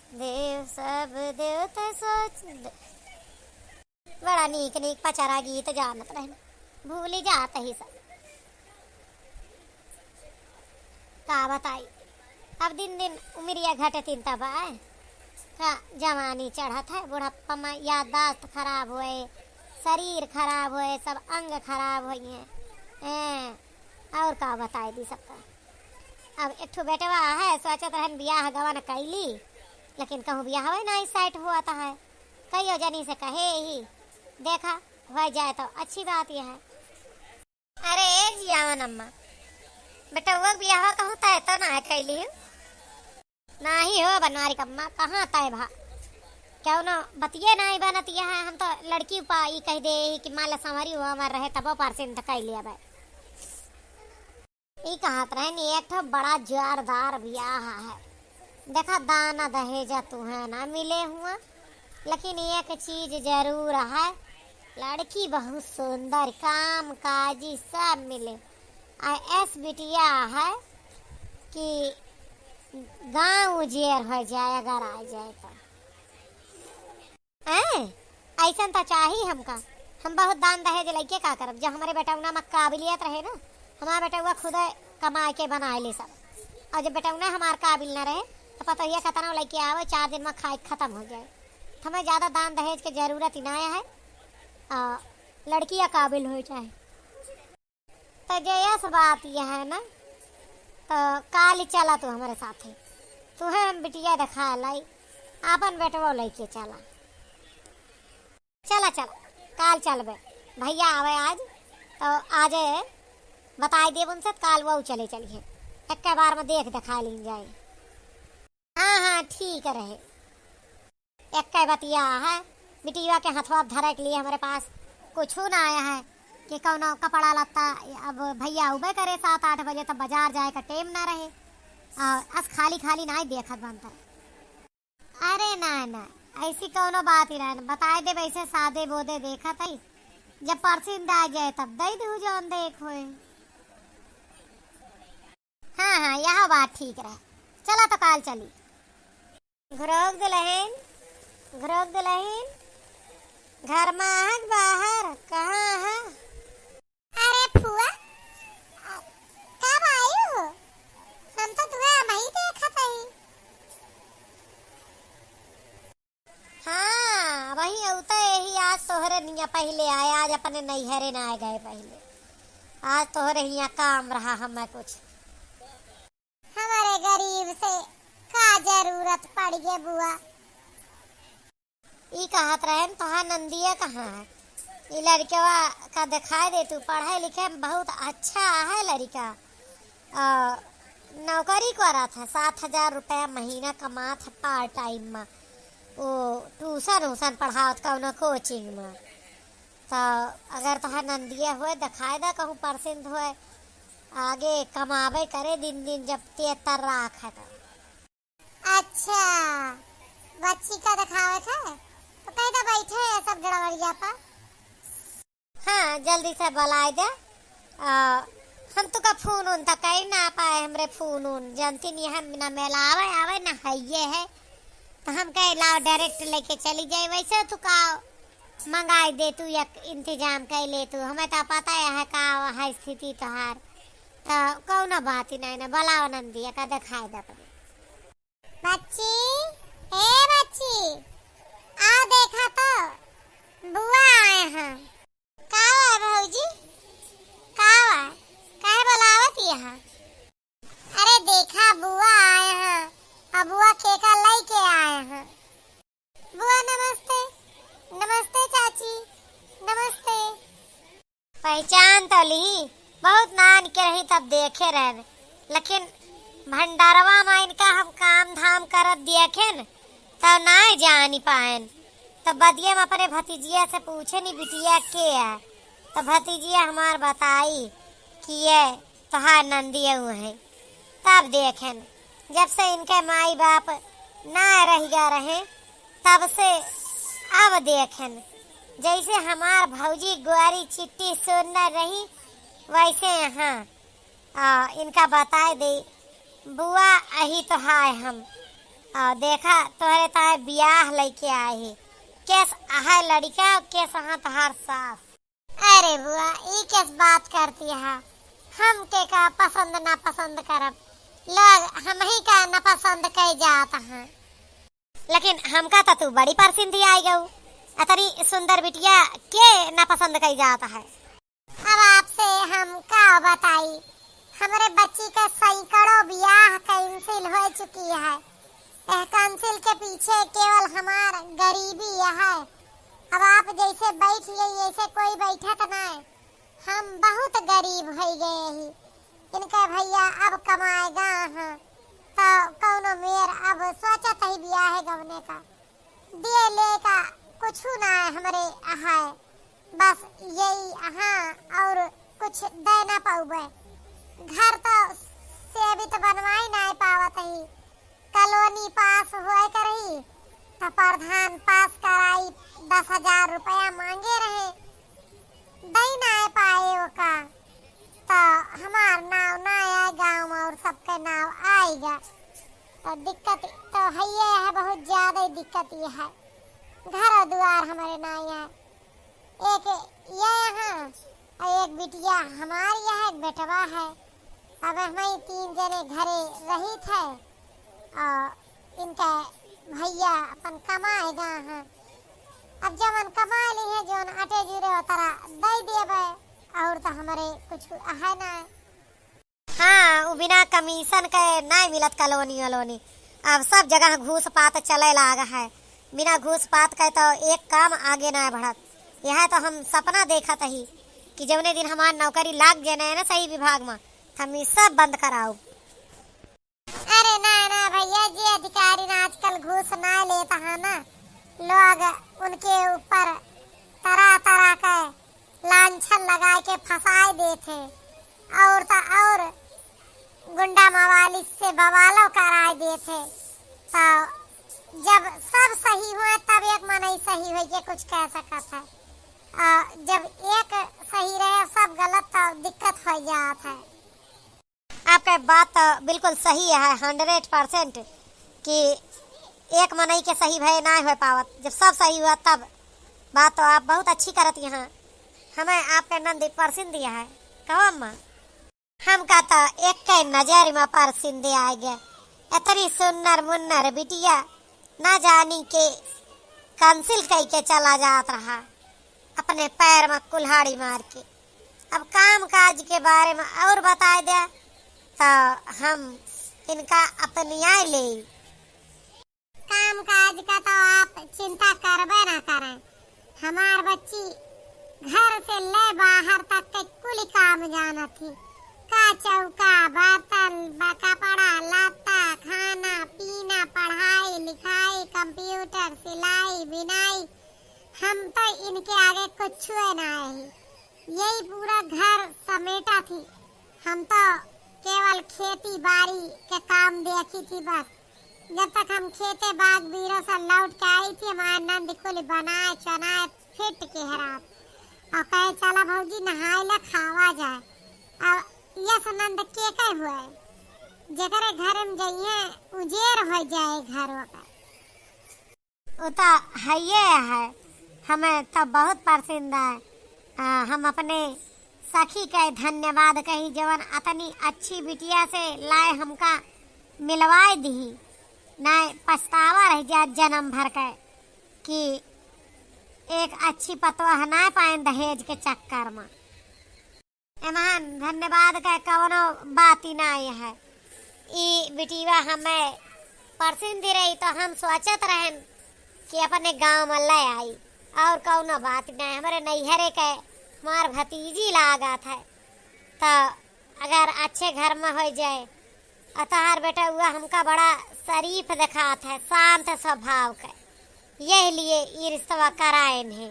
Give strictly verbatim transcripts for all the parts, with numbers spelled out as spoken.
देव सब देवता सोच दे-, बड़ा नीक नीक पचरा गीत जानत रहन, भूली जात ही सब। का बताई, अब दिन दिन उमिरिया घटतिन तब आए का जवानी चढ़त है, बुढ़प्पा में याददाश्त खराब होए, शरीर खराब होए, सब अंग खराब होइए। हैं, और का बताई दी सबका। अब एक ठो बेटवा है, सोचत रहन बियाह गवन कैली, लेकिन कहूँ बियाह ना सेट हुआ था है। कईयो जनी से कहे ही, देखा, हो जाए तो अच्छी बात यह है। अरे ए जियावन अम्मा, बेटवा के बियाह कहूँ तय तो ना कैली हूँ। नाही हो बनवारी कम्मा, कहाँ तय भा? कौनो बतिये नाही बनत यहाँ। हम तो लड़की पा ई कह दे ही कि मान ला संवरी हो हमार रहे तबो परसेंट कह लिया बे। ई कहत रहन एक ठो बड़ा जोरदार बियाह है। देखा दान दहेज तुहे ना मिले हुआ, लेकिन एक चीज जरूर है, लड़की बहुत सुंदर, काम काजी सब मिले। आ ऐस बिटिया है कि गाँव उजियर हो जाए अगर आ जाए तो। हैं? ऐसन त चाही हमका। हम बहुत दान दहेज लइके का करब? जब हमरे बेटौना में काबिलियत रहे ना, हमार बेटौआ खुदे कमाए के बनाए ले सब। और जब बेटौना हमार काबिल ना रहे, तो पतोहिया कतनो लइके आवे, चार दिन में खाए के खत्म हो जाए। तो हमें ज्यादा दान दहेज के जरूरत ही ना है। आ, लड़किया काबिल हो चाहे। तो जयस बात यह है ना, तो काल चला तू हमरे साथे, तुहे हम बिटिया देखा लाई, आपन बेटवो लइके चला। चला, चला, काल चलबे, भैया आवे आज, तो आज बताई देब उनसे, काल वो चले चलिए, एक बार में देख देखा लीन जाए। हाँ, हाँ, ठीक रहे। एक्कै बतिया है, बिटिया के हथवा धरे के लिए हमरे पास कुछू ना आया है कि कौनो कपड़ा लत्ता। अब भैया उबे करे सात आठ बजे, तब बाजार जाए का टेम ना रहे। और अस खाली खाली ना देखत बनता। अरे ना, ना, ऐसी कौनो बात ही ना, बताए दे वैसे सादे बोदे देखत है, जब परसिंद आ जाए तब दे दू जौन देख होए। हाँ, हाँ, यह बात ठीक रहे। चला तो काल चली। घरोक दुलहिन, घरोक दुलहिन, घर में आहक बाहर, कहाँ है? अरे फुआ, अ, कब आयु हो? हम तो तुहे अबही देखत हई। हाँ, वही अउते यही आज तोहरे निया पहिले आए, आज अपने नैहरे ना गए पहिले। आज तोहरे हियाँ काम रहा हमें कुछ। हमरे गरीब से का जरूरत पड़ गए बुआ? ई कहत रहन, तोहार नंदिया कहाँ है? ई लड़कवा का दिखाई दे तू, पढ़े लिखे में बहुत अच्छा है लड़का। आ, नौकरी करत है, सात हजार रुपया महीना कमात है पार्ट टाइम में। वो ट्यूशन उशन पढ़ावत कौनो कोचिंग में। तो अगर तोहार नंदिया होए, दिखाई दे कहूँ परसेंट होए, आगे कमावे करे दिन दिन जब ते तर्राक है तो। अच्छा, बच्ची का दिखावत है, तो कह दे बैठे है सब डड़वरिया पर। हाँ, जल्दी से बुलाए दे। आ, हम तो का फोन उन तक कहीं ना पाए, हमरे फोन उन जानती नहीं, हम ना मिलावे आवे ना हइये है, तो हम कहे लाओ डायरेक्ट लेके चली जाए। वैसे तू का मंगाई दे तू, एक इंतजाम कर ले तू, हमें तो पता है का है स्थिति तोहार। तो कौनो बात ही नहीं ना, बुलाओ नंदिया का दिखाई दे अपने। बच्ची, ए बच्ची, आ देखा तो, बुआ आए हैं। का हुआ भौजी? का हुआ? काहे बुलावत यहाँ? अरे देखा बुआ आए हैं, अब बुआ केका लेके आए हैं। बुआ नमस्ते। नमस्ते चाची। नमस्ते। पहचान तो ली, बहुत नान के रही तब देखे रहे, लेकिन भंडारवा में इनका हम काम धाम करत देखेन, तब ना जानी पाएन। तब बदिया में अपने भतीजिया से पूछे नी बिटिया के है, तब भतीजिया हमार बताई कि ये तोहार नंदिया हुए हैं। तब देखेन, जब से इनके माई बाप ना रह गया रहे, तब से अब देखेन, जैसे हमार भौजी गुआरी चिट्टी सुंदर रही, वैसे यहाँ, आ, इनका बताए दे, बुआ अही तो हाय हम। और देखा, तोहरे ताए बियाह लइके आए ही। केस अहइ लड़िका, केस अहा तोहार सास। अरे बुआ, ई केस बात करती है? हमके का पसंद नापसंद करब? लोग हमही का नापसंद कइ जात हैं। लेकिन हमका त तू बड़ी परसिंदी आइ गउ। अतनी सुंदर बिटिया के नापसंद कइ जात है? अब आपसे हम का बताई, हमरे बच्ची का सैकड़ों बियाह cancel होइ चुकी है। एह cancel के पीछे केवल हमार गरीबी है। अब आप जइसे बइठ गई, अइसे कोई बइठत नाहीं। हम बहुत गरीब होइ गए ही। इनके भइया अब कमाए गा हैं, त कउनो मेर अब सोचत ही बियाहे गवने का। दिए ले का कुछु ना हमरे अहइ, बस यही अहा और कुछ दइ ना पउबे। घर त सेवित बनवाइ ना पावत ही। कॉलोनी पास हुए करही, त प्रधान पास कराई, दस हजार रुपया मांगे रहे, दइ ना पाए ओका, त हमार नाव ना आए गाँव में और सबके नाव आइगा। त दिक्कत त हइये है, बहुत ज्यादा ही दिक्कत ये है, घर दुआर हमरे ना आए। एक ये यहाँ, और एक बिटिया हमार यहाँ, एक बेटवा है। अब हम ही तीन जने घरे रहित है, और इनके भइया अपन कमाए गा हैं। अब जवन कमाए ली है, जवन अटे जुरे ओतरा दइ देबे, और त हमरे कुछ है ना। हाँ, उ बिना commission के नाहीं मिलत कॉलोनी वॉलोनी। अब सब जगह घूस पात चले लाग है। बिना घूस पात के तो एक काम आगे नाहीं बढ़त। यह तो हम सपना देखत ही कि जौने दिन हमार नौकरी लाग जाए ना सही विभाग में, हम ई सब बंद कराउब। अरे ना, ना भइया, जे अधिकारी ना आजकल घूस ना लेत है ना, लोग उनके ऊपर तरह तरह के लांछन लगाए के फंसाए देत है, और त और गुंडा मवाली से बवालो कराए देत है। तो जब सब सही हुए तब एक मनई सही होइ के कुछ कह सकत है, और जब एक सही रहे सब गलत तो दिक्कत होइ जात है। आपके बात तो बिल्कुल सही है, hundred percent, कि एक मनई के सही भय ना होइ पावत, जब सब सही हुआ तब। बात तो आप बहुत अच्छी करत यहाँ, हमें आपके नंदी परसिन दिया है। कहो अम्मा। हमका तो एक नजर में परसिन दे आए गए, इतनी सुन्नर मुन्नर बिटिया, ना जानी के cancel कइ के चला जात रहा। अपने पैर में कुल्हाड़ी मार के। अब काम काज के बारे में और बताए दे, तो हम इनका अपनियाए ले। काम काज का तो आप चिंता करबे ना करें। हमार बच्ची घर से ले बाहर तक के कुल काम जानत ही। का चौका, बर्तन, ब-, कपड़ा, लत्ता, खाना, पीना, पढ़ाई, लिखाई, computer, सिलाई, बिनाई, हम तो इनके आगे कुछुए ना है। यही पूरा घर समेटा थी। हम तो केवल खेती बाड़ी के काम देखी थी बस। जब तक हम खेते बाग बीरो से लौट के आई थी, हमारे नंद कुल बनाए चनाए फिट के हरात और कहे, "चला भौजी, नहाए ला, खावा जाए।" अब यस नंद के कहे हुए, जेकरे घर में जइए, उजेर हो जाए घर ओकर। उ त हइये है, हमें त बहुत पसंद है। आ, हम अपने सखी के धन्यवाद कही, जवन अतनी अच्छी बिटिया से लाए हमका मिलवाए दिही। नाय पछतावा रह जात जन्म भर के कि एक अच्छी पतोह नाय पाएन दहेज के चक्कर में। एमहन धन्यवाद के कवनो बात ही नाय है। ई बिटिया हमें परसिन दी रही तो हम सोचत रहन कि अपने गाँव में ले आई, और कौनो बात नाय। हमरे नैहरे के हमार भतीजी लागत है, तो अगर अच्छे घर में होइ जाए। और तोहार बेटउआ हमका बड़ा शरीफ देखात है, शांत स्वभाव के, यही लिए ई रिश्तवा कराएन है।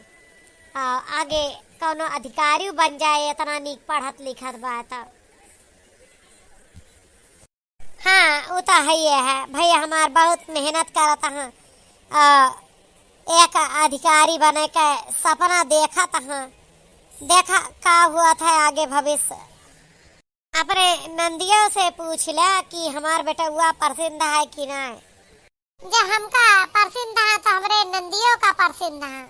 और आगे कौनो अधिकारी बन जाए, इतना नीक पढ़त लिखत बा तो। हाँ, उ त हइये है। भैया हमार बहुत मेहनत करत हैं। आ, एक अधिकारी बने के सपना देखत हैं। देखा का हुआ था आगे भविष्य। अपने नंदियों से पूछ ले कि हमार बेटउआ पसंद है कि नहीं। जब हमका पसंद है तो हमरे नंदियो का पसंद है।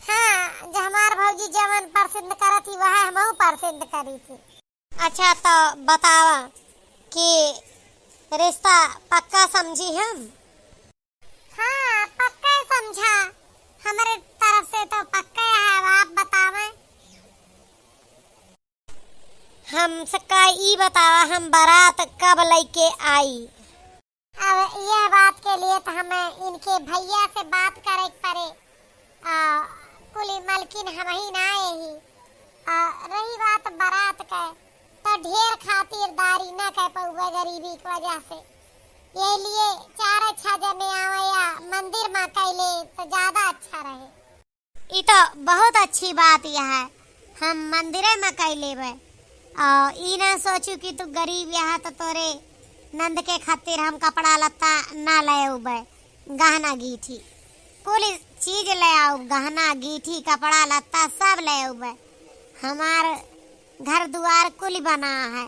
हाँ, जो हमार भौजी जवन पसंद करत ही, वह हमहू पसंद करी थी। अच्छा, तो बतावा कि रिश्ता पक्का समझी हम? हाँ, पक्का समझा। हमरे तरफ से तो पक्का है, अब आप बतावें। हमसे का ई बतावा, हम बारात कब लइके आई? अब यह बात के लिए तो हमें इनके भैया से बात करे के पड़े। आ, कुली मलकिन हम ही ना यही। आ, रही बात बारात के, तो ढेर खातिरदारी ना कर पउबे गरीबी की वजह से। ये लिए चार छह जने आवे या मंदिर में कैले तो ज्यादा अच्छा रहे। ई तो बहुत अच्छी बात यह है, हम मंदिरे में कई लेबे। और ई ना सोचू कि तू गरीब यहाँ तो तोरे नंद के खातिर हम कपड़ा लत्ता ना ले अउबे, गहना गीठी कुल चीज ले आउब, गहना गीठी कपड़ा लत्ता सब ले अउबे। हमार घर दुआर कुल बना है,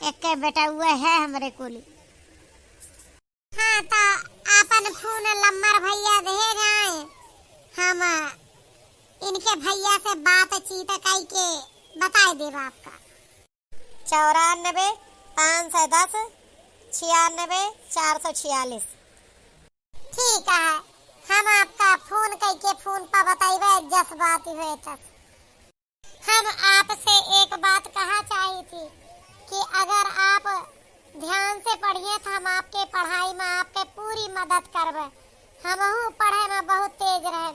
एक बेटा हुए है हमरे कुल। हाँ, तो आपन फोन नंबर भैया दे जाए, हम इनके भैया से बातचीत कई के बताए देब आपका। चौरानबे पाँच सौ दस छियानबे चार सौ छियालीस। ठीक है, हम आपका फोन कई के फोन पर बताइबे, जस बात हुए तस। हम आपसे एक बात कहा चाही थी कि अगर आप ध्यान से पढ़िए तो हम आपके पढ़ाई में आपके पूरी मदद करबे। हमहू पढ़े में बहुत तेज रहे,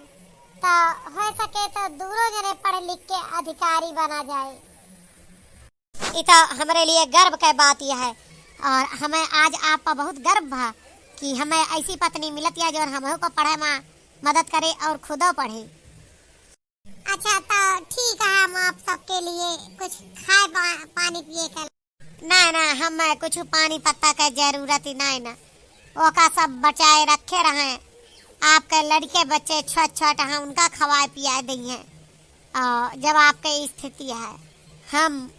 तो हो सके तो दूरो जने पढ़ लिख के अधिकारी बना जाए। ई तो हमरे लिए गर्व के बात यह है और हमें आज आप पर बहुत गर्व भा कि हमें ऐसी पत्नी मिलत है जो हमहू को पढ़े में मदद करे और खुदो पढ़े। अच्छा, तो ठीक है, हम आप सबके लिए कुछ खाए पा-, पानी पिए के। ना, ना, हम कुछ पानी पत्ता के जरूरत ही ना है ना, ओका सब बचाए रखे रहे। आपके लड़के बच्चे छोट छोट हैं, उनका खवाए पियाए दइहें। और जब आपके स्थिति है, हम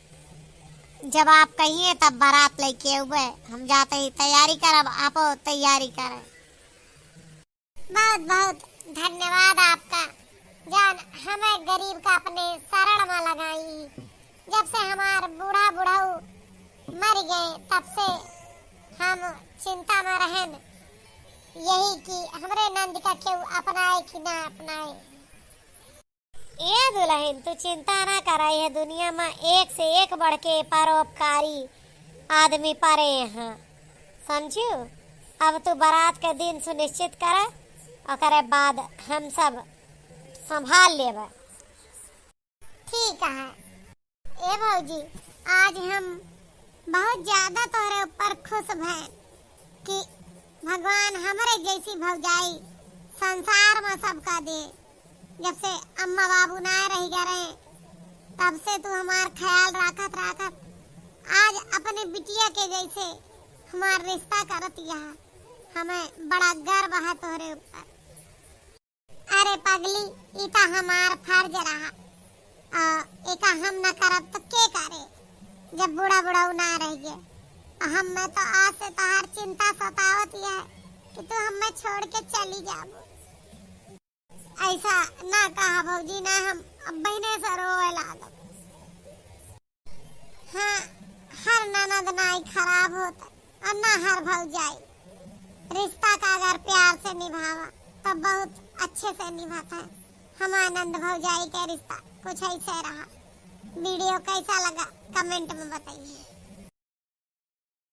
जब आप कहिए तब बारात लेके अउबे, हम जाते ही तैयारी करब, आपो तैयारी करें। बहुत बहुत धन्यवाद आपका, जान हमें गरीब का अपने शरण में लगाई। जब से हमार बूढ़ा बुढ़ऊ मर गए, तब से हम चिंता में रहन, यही कि हमरे नंद का केहू अपनाए कि ना अपनाए। ए दुलहिन, तू चिंता ना करा, यह दुनिया में एक से एक बढ़ के परोपकारी आदमी परे हैं, समझू? अब तू बारात के दिन सुनिश्चित कर, ओकरे बाद हम सब संभाल लेब। ठीक है। ए भौजी, आज हम बहुत ज्यादा तोहरे ऊपर खुश भए कि भगवान हमरे जैसी भौजाई संसार में सबका दे। जब से अम्मा बाबू ना रह गए रहे, तब से तू हमार ख्याल राखत राखत आज अपने बिटिया के जैसे हमार रिश्ता करत यह, हमें बड़ा गर्व है तोहरे ऊपर। अरे पगली, ई त हमार फर्ज रहा, आ, एका हम न करब त के करे? जब बूढ़ा बुढ़ऊ ना रह गए, आ, हमें तो आज से तोहार चिंता सतावत है कि तू हमें छोड़ के चली जाबू। ऐसा ना कहा भौजी, ना हम अब बहने से रोवे लागब। हाँ, हर ननद नाई खराब होत और ना हर भौजाई। रिश्ता का अगर प्यार से निभावा तो बहुत अच्छे से निभाता है। हमार नंद भौजाई के रिश्ता कुछ ऐसे रहा। वीडियो कैसा लगा कमेंट में बताइए।